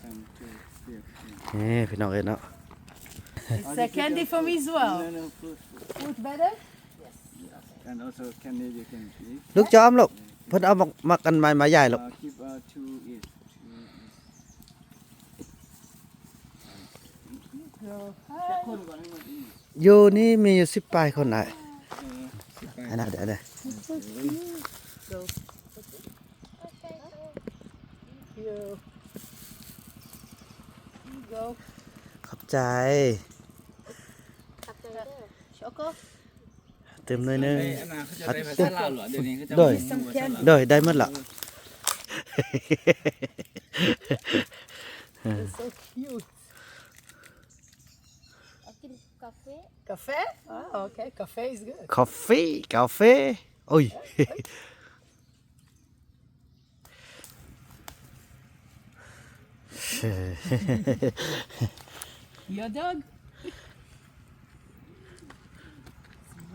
ເອີ ພີ່ນ້ອງເອີຍເນາະ. It's a candy for me as well. No, no, fruit, fruit. Fruit better? Yes. And also candy you can eat. ລູກຈອມລູກ ເພິ່ນເອົາໝາກ ໝາກອັນໃໝ່ມາຢາຍລູກ. Uh, keep, uh, two each. Two each. ຢູ່ນີ້ມີຢູ່ສິບປາຍຄົນອ້າຍ. ເອີ ສິບປາຍ ອັນນັ້ນເດີ ເດີ. Thank you. ຂອບໃຈ. ຂອບໃຈເດີ. ໂຊໂກ ຕື່ມໜ້ອຍໜຶ່ງ. ເອີ ອັນນັ້ນເຂົາຈະໄດ້ພາສາລາວເນາະ ດຽວນີ້ເຂົາເຈົ້າ ໂດຍ ຮູ້ພາສາລາວ. ໂດຍ ໄດ້ໝົດລະ. It's so cute. ເອົາກິນກາເຟ. ກາເຟ? Ah, okay. Cafe is good. ກາເຟ ກາເຟ. ໂອ້ຍ. Your dog?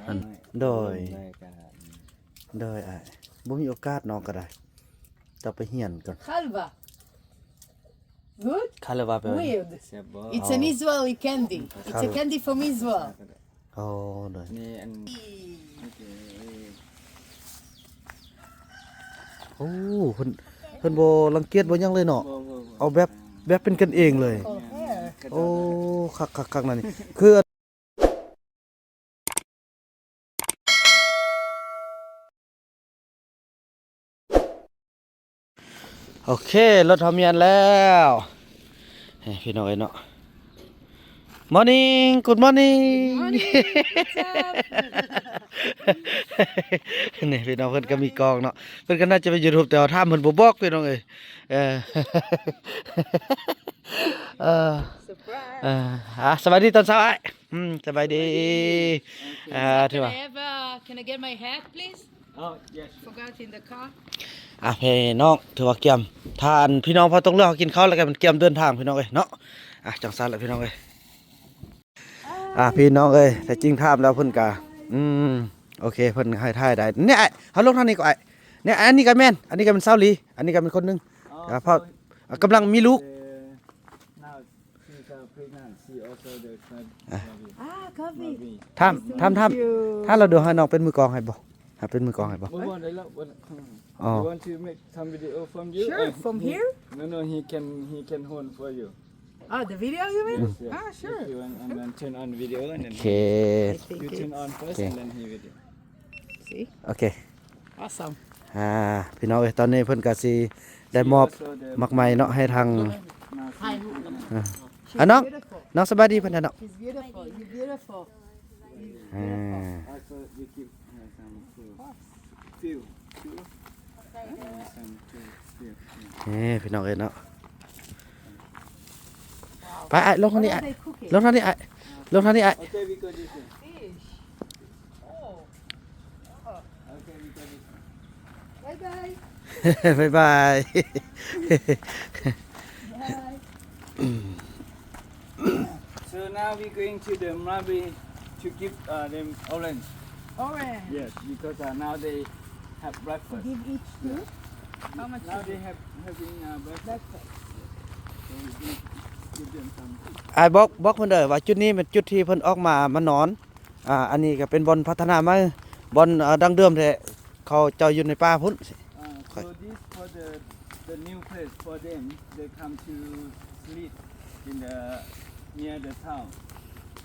ອັນ ໂດຍ ໂດຍອ້າຍ ບໍ່ມີໂອກາດ ນ້ອງກໍໄດ້ ຕ້ອງໄປຮຽນກ່ອນ. Halva. Good? ຄາລາວາແປວ່າ Weird. It's an Israeli candy. It's a candy from Israel. ໂອ້ ໂດຍ ນີ້ອັນ ໂອເຄ ໂອ້ ເພິ່ນ ເພິ່ນບໍ່ລັງກຽດບໍ່ຫຍັງເລີຍເນາະ. ບໍ່ ບໍ່ ບໍ່ ເອົາແບບ ແບບເປັນກັນເອງເລີຍ. ໂອ້ ຄັກໆໆ ນັ້ນນີ້ ຄື ໂອເຄ ລົດເຮົາມຽນແລ້ວ ເອີ ພີ່ນ້ອງເອີຍເນາະ. Morning, good morning. Good morning. What's up? ນີ້ພີ່ນ້ອງ ເພິ່ນກໍມີກ້ອງເນາະ ເພິ່ນກໍໜ້າຈະເປັນ YouTube ແຕ່ວ່າຖາມເພິ່ນບໍ່ບອກ ພີ່ນ້ອງເອີຍ. ເອີ ເອີ Surprise. ເອີ ອ່າ ສະບາຍດີຕອນເຊົ້າອ້າຍ. ອືມ ສະບາຍດີ. ໂອເຄ ອ່າ ຖືວ່າ Can I have, uh, can I get my hat, please? Oh, yes. Forgot in the car. ອ່າ ພີ່ນ້ອງ ຖືວ່າກຽມ ຖ້າອັນ ພີ່ນ້ອງພໍຕົກເຮືອ ເຮົາກິນເຂົ້າແລ້ວກໍມັນກຽມເດີນທາງ ພີ່ນ້ອງເອີຍເນາະ. ອ່າ ຈັ່ງຊັ້ນລະ ພີ່ນ້ອງເອີຍ. ອ່າ ພີ່ນ້ອງເອີຍ ແທ້ຈິງຖາມແລ້ວເພິ່ນກະ ອືມ ໂອເຄ ເພິ່ນໃຫ້ຖ່າຍໄດ້. ນີ້ອ້າຍ ເຮົາລົງທາງນີ້ກໍອ້າຍ. ນີ້ ອັນນີ້ກໍແມ່ນ ອັນນີ້ກໍແມ່ນສາວຫຼີ ອັນນີ້ກໍແມ່ນຄົນໜຶ່ງ. ອ່າ ເຂົາກຳລັງມີລູກ. She's, uh, pregnant. She also the baby. Ah, Kavi. ຖາມ ຖາມ ຖາມ Thank you. ຖາມລາວດູ ໃຫ້ນ້ອງເປັນມືກອງໃຫ້ບໍ່? ໃຫ້ເປັນມືກອງໃຫ້ບໍ່? ບໍ່ ບໍ່ໄດ້ແລ້ວ. Oh. You want to make some video from you? Sure, from here? No, no, he can, he can hold for you. Oh, the video you mean? Yes, yes. Ah, sure. If you want, and then turn on the video and then you turn on first and then he video. See? ໂອເຄ Awesome. ອ່າ ພີ່ນ້ອງເອີຍ ຕອນນີ້ເພິ່ນກໍຊິໄດ້ມອບໝາກໄມ້ເນາະ ໃຫ້ທາງ ອ່າ ອ່າ ນ້ອງ ນ້ອງສະບາຍດີເພິ່ນເນາະ. She's beautiful. You're beautiful. ອ່າ ນີ້ພີ່ນ້ອງເອີຍເນາະ. ໄປອ້າຍ ລົງທາງນີ້ອ້າຍ ລົງທາງນີ້ອ້າຍ ລົງທາງນີ້ອ້າຍ. Okay, we go this way. Fish. Oh. Oh. Okay, we go this way. Bye bye. Bye bye. Bye. So now we going to the mulberry to give, uh, them orange. Orange. Yes, because, uh, now they have breakfast. Give each two? Yeah. How much? Now they have, having, uh, breakfast. Breakfast. So we going to give them some. ອ້າຍ ບອກ ບອກເພິ່ນເດີວ່າຈຸດນີ້ແມ່ນຈຸດທີ່ເພິ່ນອອກມາ ມານອນ. ອ່າ ອັນນີ້ກໍເປັນບ່ອນພັດທະນາໃໝ່ ບ່ອນ ເອີ ດັ້ງເດີມແທ້ ເຂົາເຈົ້າຢູ່ໃນປ່າພຸ້ນ. Uh, so this for the, the new place for them. They come to sleep in the, near the town.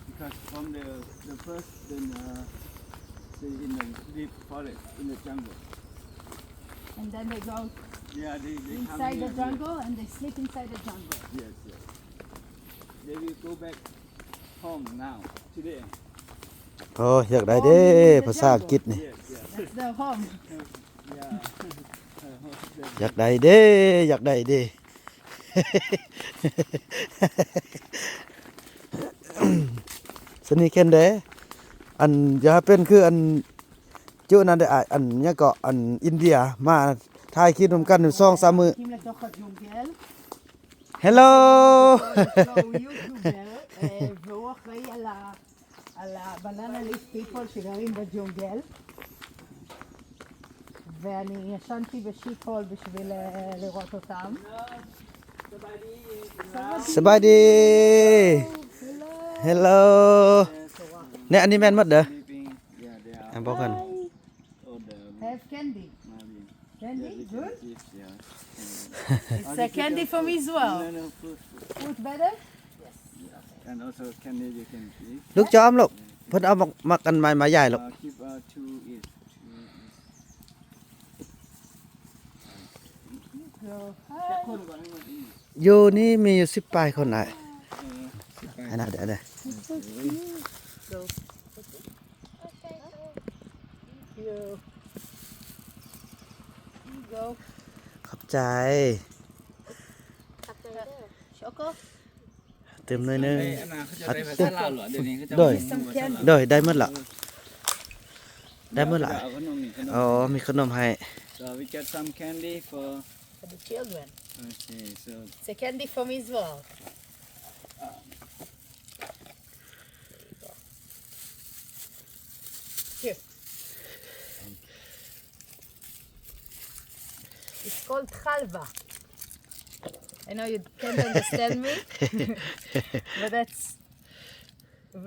Because from the, the first, then, uh, they in the deep forest, in the jungle. And then they go, yeah, they, they come inside the jungle and they sleep inside the jungle. Yes, yes. They will go back home now, today. ໂອ້ ຢາກໄດ້ເດ້ ພາສາອັງກິດນີ້. Yes, yes. That's their home. ຢາກໄດ້ເດ້ ຢາກໄດ້ເດ້. ສະນີເຄັນເດ້ ອັນ ຢ່າໃຫ້ເປັນຄືອັນ ຈຸນັ້ນເດ້ ອັນ ຫຍັງເກາະ ອັນ ອິນເດຍ ມາຖ່າຍຄລິບນຳກັນຢູ່ສອງສາມມື້. Hello. על ה-banana leaf people שגרים בג'ונגל, ואני ישנתי בשיפול בשביל, אה, לראות אותם. ສະບາຍດີ ເຮລໂລ ແນະ ອັນນີ້ແມ່ນໝົດເດີ ອັນບອກກັນ Have candy. Candy, good. It's a candy for me as well. Food better? ລູກຈອມລູກ ເພິ່ນເອົາໝາກ ໝາກອັນໃໝ່ມາຢາຍລູກ ຢູ່ນີ້ມີຢູ່ສິບປາຍຄົນອ້າຍ ເອີ ສິບປາຍ ອັນນັ້ນເດີ ຂອບໃຈ ຂອບໃຈເດີ ເຕີມໜ້ອຍໜຶ່ງ ເອີຍ ອັນນັ້ນເຂົາຈະໄດ້ພາສາລາວເນາະ ດຽວນີ້ເຂົາຈະ ໂດຍ ໂດຍ ໄດ້ໝົດລະ ໄດ້ໝົດລະ ເອົາຂະໜົມ ມີຂະໜົມ ອໍ ມີຂະໜົມໃຫ້ So we get some candy for For the children. Okay, so it's a candy for me as well. Here. It's called halva. I know you can't understand me, but that's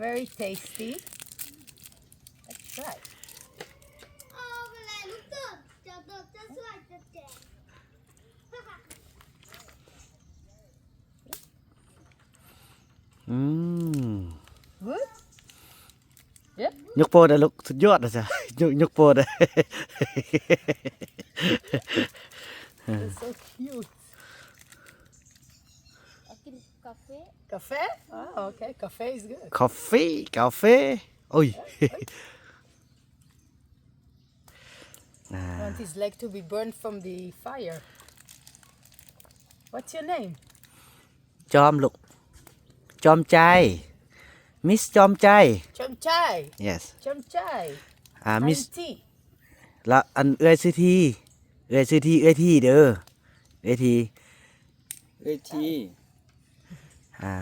very tasty. Let's try. ອືມ Good? Yeah? ຍົກໂປ້ໄດ້ລູກ ສຸດຍອດນະຈະ ຍົກ ຍົກໂປ້ໄດ້ It's so cute. ກາເຟ Cafe? Oh, okay. Cafe is good. ກາເຟ ກາເຟ ໂອ້ຍ Aunties like to be burned from the fire. What's your name? ຈອມລູກ ຈອມໃຈ ມິສຈອມໃຈ ຈອມໃຈ Yes. ຈອມໃຈ ອ່າ ມິສ Auntie. ລະ ອັນເອື້ອຍຊື່ທີ ເອື້ອຍຊື່ທີ ເອື້ອຍທີເດີ ເອື້ອຍທີ ເອື້ອຍທີ ອ່າ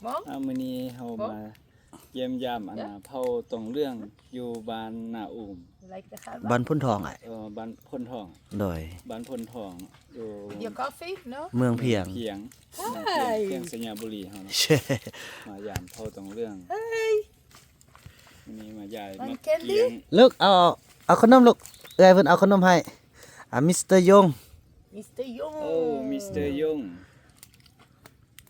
ມອງ ອ່າ ມື້ນີ້ເຮົາມາຢ້ຽມຢາມ ອັນນາ ເຜົ່າຕົງເຫຼືອງຢູ່ບ້ານນາອູມ Like the halva? ບ້ານໂພນທອງອ້າຍ ເອີ ບ້ານໂພນທອງ ໂດຍ ບ້ານໂພນທອງ ຢູ່ With your coffee? No? ເມືອງພຽງ ພຽງ Hi. ເມືອງພຽງ ໄຊຍະບູລີເຮົາເນາະ ມາຢາມເຜົ່າຕົງເຫຼືອງ Hi. ນີ້ມາຢາຍ One ໝາກ candy? ກຽງ ລູກ ເອົາ ເອົາຂະໜົມລູກ ເອື້ອຍເພິ່ນເອົາຂະໜົມໃຫ້ ອ່າ Mister Yong Mister Yong. ໂອ້ Mister Yong.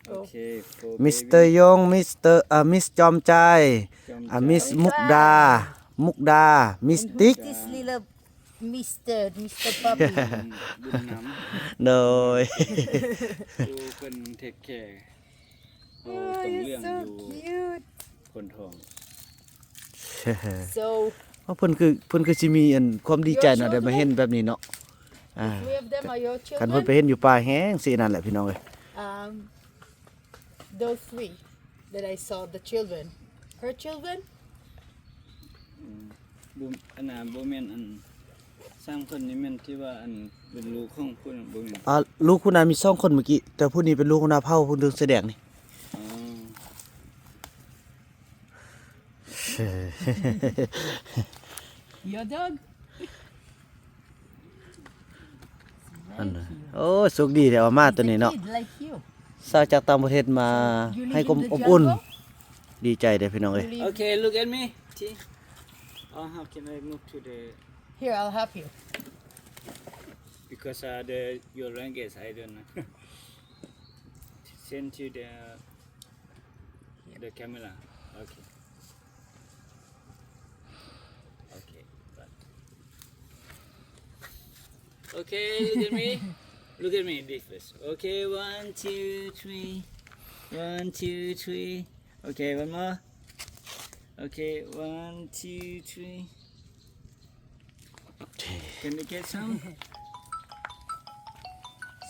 ໂອເຄ for ມິສເຕີ baby. ຢອງ ມິສເຕີ ເອີ ມິສຈອມໃຈ ຈອມໃຈ ອ່າ ມິສມຸກດາ ມຸກດາ ມິສຕິກ This little Mister, Mister Puppy. ບຸນນຳ ໂດຍ ຜູ້ເພິ່ນເທກແຄ ເຮົາ Oh, ຕົງເລື່ອງ you're so ຢູ່ cute. ໂພນທອງ So ເພິ່ນຄື ເພິ່ນຄືຊິມີອັນຄວາມດີໃຈເນາະ Your children? ໄດ້ມາເຫັນແບບນີ້ເນາະ ອ່າ Three of them are your children? ຄັນເພິ່ນໄປເຫັນຢູ່ປ່າແຮງຊິນັ້ນແຫຼະພີ່ນ້ອງເອີຍ Um, those three that I saw, the children. Her children? ອືມ ບໍ່ ອັນນ່າ ບໍ່ແມ່ນ ອັນ ສາມຄົນນີ້ແມ່ນທີ່ວ່າ ອັນ ເປັນລູກຂອງຜູ້ນັ້ນບໍ່ແມ່ນ? ອ່າ ລູກຜູ້ນັ້ນມີສອງຄົນເມື່ອກີ້ ແຕ່ຜູ້ນີ້ເປັນລູກຫົວໜ້າເຜົ່າ ຜູ້ໜຶ່ງເສື້ອແດງນີ້. ອໍ Your dog? ອັນ ໂອ້ ໂຊກດີແທ້ວ່າມາໂຕນີ້ເນາະ Like you. ສາວຈາກຕ່າງປະເທດມາ So, you live ໃຫ້ຄວາມ in the ອົບອຸ່ນ jungle? ດີໃຈເດ້ພີ່ນ້ອງເອີຍ You live Okay, look at me. See? Oh, how can I move to the Here, I'll help you. Because, uh, the, your language, I don't know. Send to the, the camera. Okay. Okay, but okay, look at me. Look at me, this first. Okay, one, two, three. One, two, three. Okay, one more. Okay, one, two, three. Can you get some?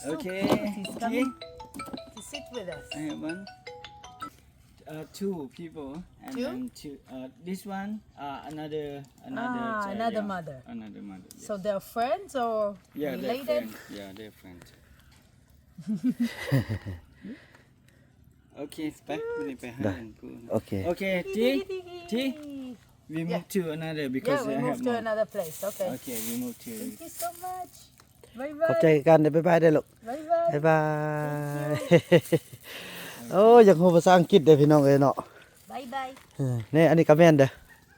So Okay, cute. He's okay. Coming to sit with us. I have one. Uh, two people, and Two? Then two. Uh, this one, uh, another, another Ah, child, another yeah. Mother. Another mother, yes. So they're friends or Yeah, they're related? Friend. Yeah, they're friends. ໂອເຄ ໄປ ໄປ ໄປຫາ ໄດ້ ອັນຜູ້ ໂອເຄ ໂອເຄ ທີ ທີ we move Yeah. To another because Yeah, we I move have to more. Another place. Okay. Okay, we move to Thank you so much. Bye bye. ຂອບໃຈກັນເດີ ບາຍບາຍເດີລູກ Bye bye. ບາຍບາຍ. ໂອ້ຍ ຢາກຮູ້ພາສາອັງກິດເດ້ພີ່ນ້ອງເອີຍເນາະ. ບາຍບາຍ. ເອີ ນີ້ ອັນນີ້ກໍແມ່ນເດີ.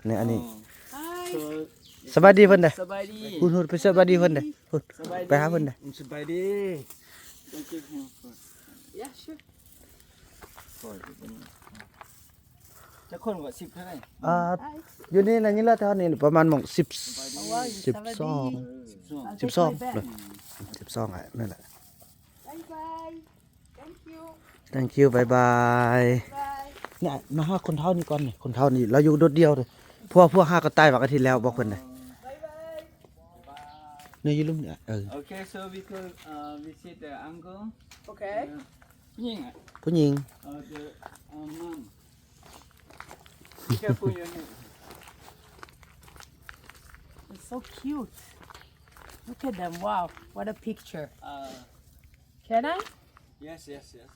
ນີ້ ອັນນີ້. ສະບາຍດີເພິ່ນເດ້. ສະບາຍດີ. ພຸ້ນໆ ໄປສະບາຍດີເພິ່ນເດ້. ພຸ້ນ ໄປຫາເພິ່ນເດ້. ສະບາຍດີ. ຈັກຄົນກໍ ສິບເທົ່າໃດ? ອ່າ ຢູ່ນີ້ນະ ນີ້ລະແຖວນີ້ປະມານໝ່ອງ ສິບ ສິບສອງ ສິບສອງ ສິບສອງ ສິບສອງ ອ່ະ ນັ້ນແຫຼະ. Bye bye. Thank you. Thank you. Bye bye. Bye. ນີ້ ມາຫາຄົນເຖົ້ານີ້ກ່ອນນີ້. ຄົນເຖົ້ານີ້ລາວຢູ່ໂດດດຽວເດ້. ພວກ ພວກຫາກໍຕາຍຫວ່າງອາທິດແລ້ວ ບອກເພິ່ນເດ້. Bye bye. ນີ້ຢູ່ລຸ່ມນີ້. ເອີ Okay, so we could, uh, visit the uncle. Okay. Uh, ຜູ້ຍິງ ຜູ້ຍິງ. Uh, the, uh, mom. Be careful your head. It's so cute. Look at them. Wow, what a picture. Uh, Can I? Yes, yes, yes.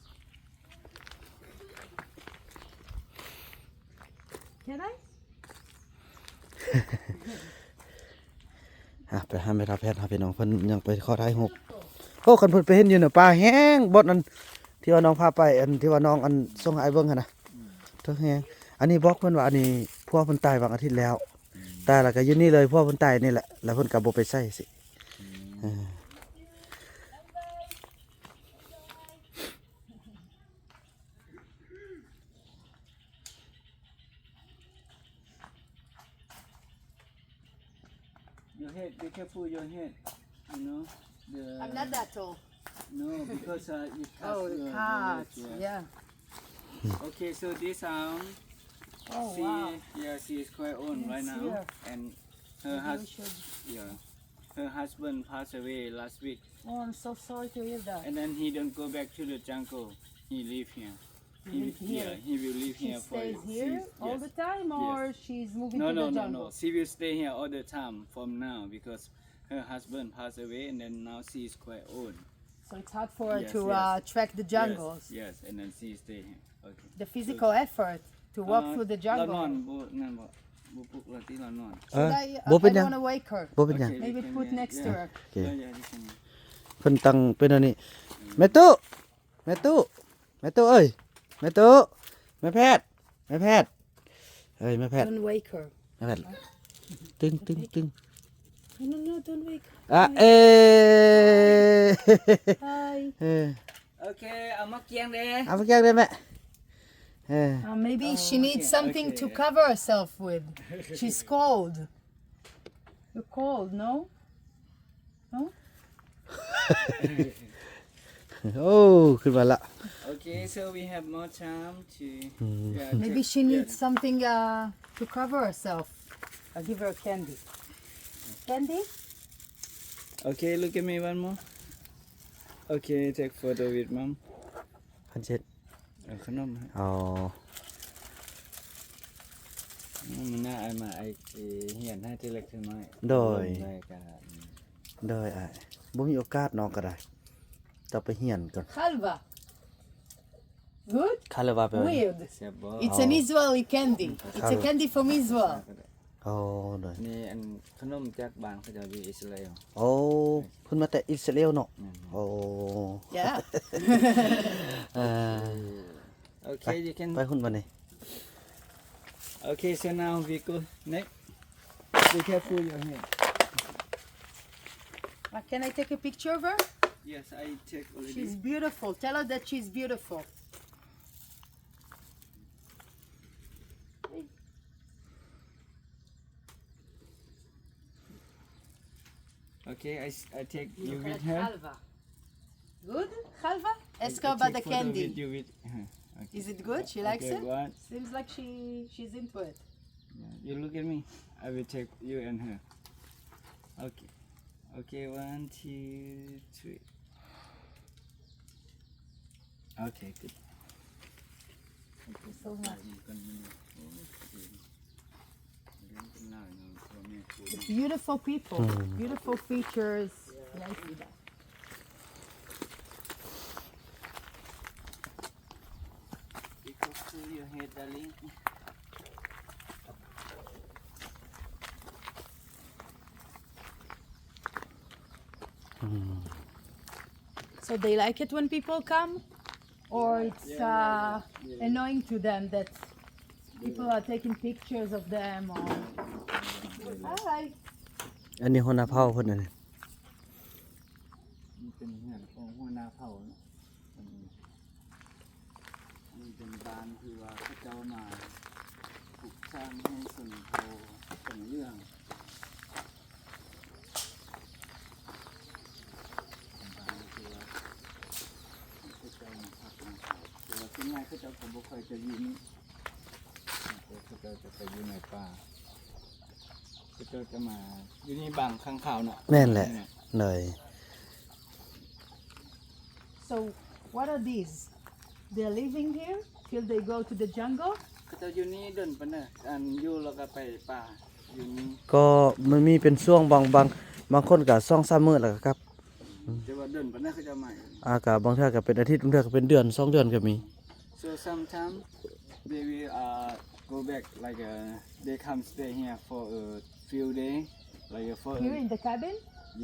Can I? ອ່ະ ໄປຫາແມ່ເຖົ້າແພດ ຫາພີ່ນ້ອງເພິ່ນຍັງໄປຂໍຖ່າຍຮູບ. ໂອ້ ຄັນເພິ່ນໄປເຫັນຢູ່ໃນປ່າແຮງ ບ່ອນອັນທີ່ວ່ານ້ອງພາໄປ ອັນທີ່ວ່ານ້ອງອັນສົ່ງໃຫ້ອ້າຍເບິ່ງຫັ້ນນະ ເຖິງແຮງ. ອັນນີ້ບອກເພິ່ນວ່າ ອັນນີ້ຜົວເພິ່ນຕາຍຫວ່າງອາທິດແລ້ວ ຕາຍແລ້ວກໍຢູ່ນີ້ເລີຍ. ຜົວເພິ່ນຕາຍນີ້ແຫຼະ ແລ້ວເພິ່ນກໍບໍ່ໄປໃສຊິ. ເອີ Your head, be careful your head. You know, the I'm not that tall. No, because, uh, it cuts Oh, it your, your cuts. Leg, yeah. Yeah. Okay, so this, um, Oh, she, wow. Yeah, she is quite old She's right now, here. And her Maybe we hus-, should yeah, her husband passed away last week. Oh, I'm so sorry to hear that. And then he don't go back to the jungle. He live here. He, he live here. Yeah, he will live here for you. She stays here all the time, or she's moving to the jungle? No, no, no, no. She will stay here all the time from now because her husband passed away, and then now she is quite old. So it's hard for her to, uh, track the jungles. Yes, yes, and then she stay here. Okay. The physical effort to walk through the jungle. ລາວນອນ ບໍ່ ນັ້ນບໍ່ ບໍ່ປຸກລາວຕິ ລາວນອນ. ເອີ Should I, uh, ບໍ່ເປັນຫຍັງ I don't wanna wake her. ບໍ່ເປັນຫຍັງ. Okay, maybe put next to her. Yeah, yeah, you can. ເພິ່ນຕັ້ງເປັນອັນນີ້. ແມ່ຕູ້ ແມ່ຕູ້ ແມ່ຕູ້ເອີຍ ແມ່ຕູ້ ແມ່ແພດ ແມ່ແພດ ເອີຍ ແມ່ແພດ Don't wake her. ແມ່ແພດ ຕຶງ ຕຶງ ຕຶງ. No, no, no, don't wake her. ອະ ເອ Hi. ເອີ ໂອເຄ ເອົາໝາກກຽງເດ້ ເອົາໝາກກຽງເດ້ແມ່. ເອີ Uh, maybe she needs something to cover herself with. She's cold. You're cold, no? No? ໂອ້ ຂຶ້ນມາລະ. Okay, so we have more time to, yeah, maybe she needs something, uh, to cover herself. I'll give her a candy. Candy? Okay, look at me one more. Okay, take photo with mom. ເພິ່ນເຮັດ ເອົາຂະໜົມໃຫ້. ອໍ ມື້ໜ້າອ້າຍມາ ອ້າຍຊິຮຽນໃຫ້ເລັກໆນ້ອຍໆ. ໂດຍ ໄດ້ກະ ໂດຍອ້າຍ ບໍ່ມີໂອກາດ ນ້ອງກໍໄດ້ ຕ້ອງໄປຮຽນກ່ອນ. Halva. Good? Halva ແປວ່າ Weird. ແຊບບໍ່? It's an Israeli candy. It's a candy from Israel. ໂອ້ ໂດຍ ນີ້ອັນຂະໜົມຈາກບ້ານເຂົາເຈົ້າຢູ່ອິດສະຣາເອວ. ໂອ້ ເພິ່ນມາແຕ່ອິດສະຣາເອວເນາະ. ແມ່ນ ໂອ້ Yeah. ເອີ Okay, you can ໄປ ໄປພຸ້ນບັດນີ້. Okay, so now we go next. Be careful your head. Uh, can I take a picture of her? Yes, I take already. She's beautiful. Tell her that she's beautiful. Okay, I, I take you with her. Halva. Good? Halva? Ask her about the candy. Is it good? She likes it? Seems like she, she's into it. Yeah, you look at me. I will take you and her. Okay. Okay, one, two, three. Okay, good. Thank you so much. Beautiful people, beautiful features. Yeah, I see that. Because to your head, darling. ອືມ It's So they like it when people come, or it's uh, annoying to them that people are taking pictures of them? Or hi. ອັນນີ້ຫົວໜ້າເຜົ່າເພິ່ນອັນນີ້ ນີ້ເປັນເຮືອນຂອງຫົວໜ້າເຜົ່າເນາະ ອັນນີ້ ອັນນີ້ເປັນບ້ານທີ່ວ່າເຂົາເຈົ້າມາປຸກສ້າງໃຫ້ຊົນເຜົ່າຂອງເຫຼືອງ ເປັນບ້ານທີ່ວ່າເຂົາເຈົ້າມາພັກມາເຊົາ ແຕ່ວ່າສ່ວນໃຫຍ່ເຂົາເຈົ້າກໍບໍ່ຄ່ອຍຈະຢູ່ນີ້ ເຂົາເຈົ້າຈະໄປຢູ່ໃນປ່າ ເຂົາເຈົ້າຈະມາຢູ່ນີ້ບາງຄັ້ງຄາວເນາະ ແມ່ນແຫຼະ ໂດຍ. So what are these? They're living here till they go to the jungle? ເຂົາເຈົ້າຢູ່ນີ້ດົນປານໃດ ອັນຢູ່ແລ້ວກໍໄປປ່າຢູ່ນີ້ ກໍມັນມີເປັນຊ່ວງບາງ ບາງ ບາງຄົນກໍສອງສາມມື້ແລ້ວກໍກັບ ແຕ່ວ່າດົນປານໃດເຂົາເຈົ້າມາ ອ່າ ກໍບາງເທື່ອກໍເປັນອາທິດ ບາງເທື່ອກໍເປັນເດືອນສອງເດືອນກໍມີ So sometimes they will uh, go back like uh, they come stay here for a few days like uh, for a, Here in the cabin?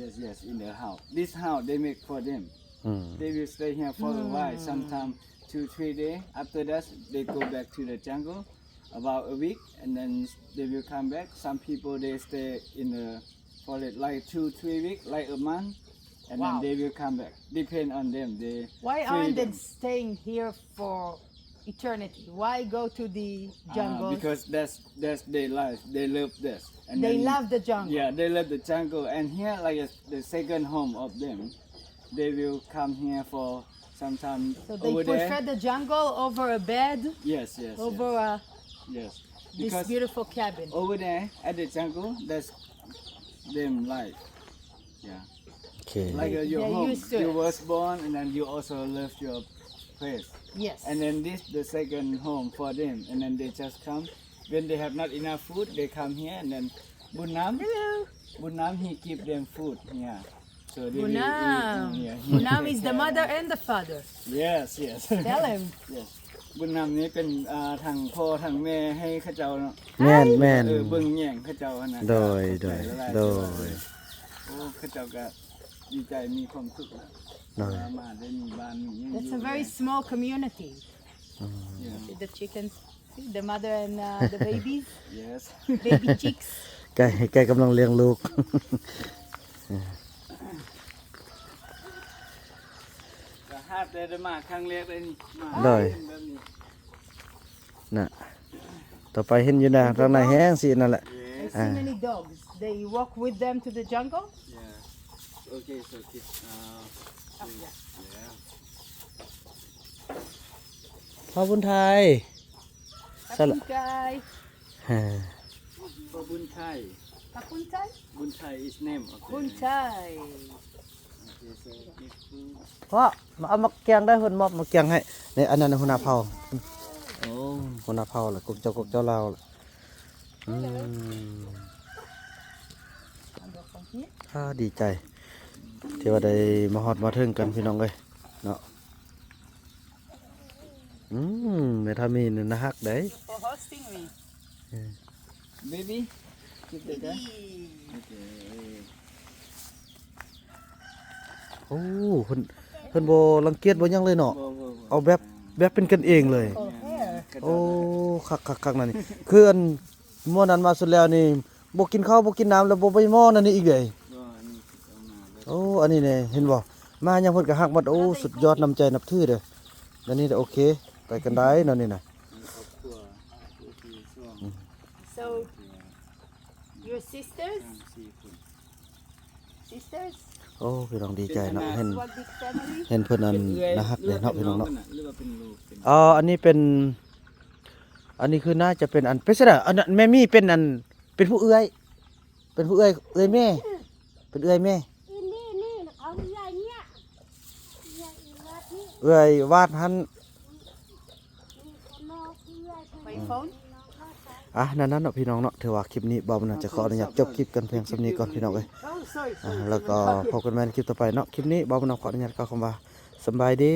Yes, yes, in the house. This house they make for them. ອືມ They will stay here for a while, sometimes two, three days. After that, they go back to the jungle about a week, and then they will come back. Some people they stay in the forest like two, three weeks, like a month, and then Wow. they will come back. Depend on them. They Why free aren't they them. staying here for eternity? Why go to the Uh, jungle? Because that's that's their life. They love this. And They then, love the jungle. Yeah, they love the jungle. And here, like, is the second home of them. They will come here for some time. So they over prefer there. the jungle over a bed, Yes, yes, over yes. a, Yes. this Because beautiful cabin. over there at the jungle, that's them life. Yeah. ໂອເຄ Like uh, your They're home. used to You it. was born and then you also love your place. Yes. And then this the second home for them. And then they just come. When they have not enough food, they come here and then Bunam, Hello. Bunam, he give them food. Yeah. So they will eat. Bunam. Uh, yeah. Bunam is the mother and the father. Yes, yes. Tell him. Yes. ບຸນນຳນີ້ເປັນ ອ່າ ທັງພໍ່ທັງແມ່ໃຫ້ເຂົາເຈົ້າເນາະ ແມ່ນໆ ເອີ ເບິ່ງແຍງເຂົາເຈົ້າຫັ້ນນະ ໂດຍ ໂດຍ ໂດຍ ໂອ້ ເຂົາເຈົ້າກໍດີໃຈມີຄວາມສຸກນະ ໂດຍ ມາໄດ້ມີບ້ານມີຫຍັງ That's a very small community. ອືມ Yeah. See the chickens, see the mother and uh, the babies, Yes. baby chicks. ໄກ່ ໄກ່ກຳລັງລ້ຽງລູກ ກໍຫາກແຕ່ໄດ້ມາຄັ້ງແລກເລີຍນີ້ ມາ ໂດຍ ເປັນແບບນີ້ ນະ ຕໍ່ໄປເຫັນຢູ່ນະ ທາງໃນແຮງຊິນັ້ນແຫຼະ Yes. I see many dogs. They walk with them to the jungle. Yeah. Okay, so keep uh, Up there. Yeah. ພໍ່ບຸນໄທ ຂອບຄຸນໄທ ຂອບຄຸນໄທ ຂອບຄຸນໄທ ບຸນໄທ is name of ບຸນໄທ Okay, so give food. ພໍ່ ມາເອົາໝາກກຽງໄດ້ ເພິ່ນມອບໝາກກຽງໃຫ້ ນີ້ ອັນນັ້ນຫົວໜ້າເຜົ່າ ໂອ້ ຫົວໜ້າເຜົ່າລະ ກົກເຈົ້າ ກົກເຈົ້າລາວລະ ອືມ ອ່າ ດີໃຈ ທີ່ວ່າໄດ້ມາຮອດມາເຖິງກັນ ພີ່ນ້ອງເອີຍເນາະ ອືມ ແມ່ທາມີນີ້ໜ້າຮັກເດ້ Thank you for hosting me. Baby, keep the dog. Okay. ໂອ້ ເພິ່ນ ເພິ່ນບໍ່ລັງກຽດບໍ່ຫຍັງເລີຍເນາະ ບໍ່ ບໍ່ ບໍ່ ເອົາແບບ ແບບເປັນກັນເອງເລີຍ Beautiful hair. ໂອ້ ຄັກໆໆ ນັ້ນນີ້ ຄືອັນ ໝໍນັ້ນມາສຸດແລ້ວນີ້ ບໍ່ກິນເຂົ້າບໍ່ກິນນ້ຳ ແລ້ວບໍ່ໄປໝໍນັ້ນນີ້ອີກເດ້ ບໍ່ ອັນນີ້ເອົາມາແບບ ໂອ້ ອັນນີ້ແນ່ ເຫັນບໍ່ ມາຫຍັງເພິ່ນກໍຮັກໝົດ ໂອ້ ສຸດຍອດ ນ້ຳໃຈນັບຖືເດີ້ ອັນນີ້ໂອເຄ ໄປກັນໄດ້ເນາະນີ້ນະ ໃນຄອບຄົວ ຜູ້ທີ່ສອງ ອືມ So, your sisters? ສີ່ຄົນ Sisters? ໂອ້ ພີ່ນ້ອງດີໃຈເນາະ ເຫັນ One big family? ເຫັນເພິ່ນອັນ ເປັນເອື້ອຍ ໜ້າຮັກເດ້ເນາະ ພີ່ນ້ອງເນາະ ຫຼືວ່າເປັນນ້ອງ ຫຼືວ່າເປັນລູກ ເປັນ ອໍ ອັນນີ້ເປັນ ອັນນີ້ຄືໜ້າຈະເປັນອັນ ເປັນຊັ້ນນະ ອັນນັ້ນແມ່ມີເປັນອັນ ເປັນຜູ້ເອື້ອຍ ເປັນຜູ້ເອື້ອຍ ເອື້ອຍແມ່ ເປັນເອື້ອຍແມ່ ເອື້ອຍວາດຫັ້ນ By phone? ອ່ະ ນັ້ນໆ ເນາະ ພີ່ນ້ອງເນາະ ຖືວ່າຄລິບນີ້ບ່າວບຸນນຳຈະຂໍອະນຸຍາດຈົບຄລິບກັນພຽງສ່ຳນີ້ກ່ອນ ພີ່ນ້ອງເອີຍ Oh, sorry, ອ່ະ sorry. ແລ້ວກໍພົບກັນໃໝ່ໃນຄລິບຕໍ່ໄປເນາະ ຄລິບນີ້ບ່າວບຸນນຳຂໍອະນຸຍາດກ່າວຄຳວ່າ ສຳບາຍດີ.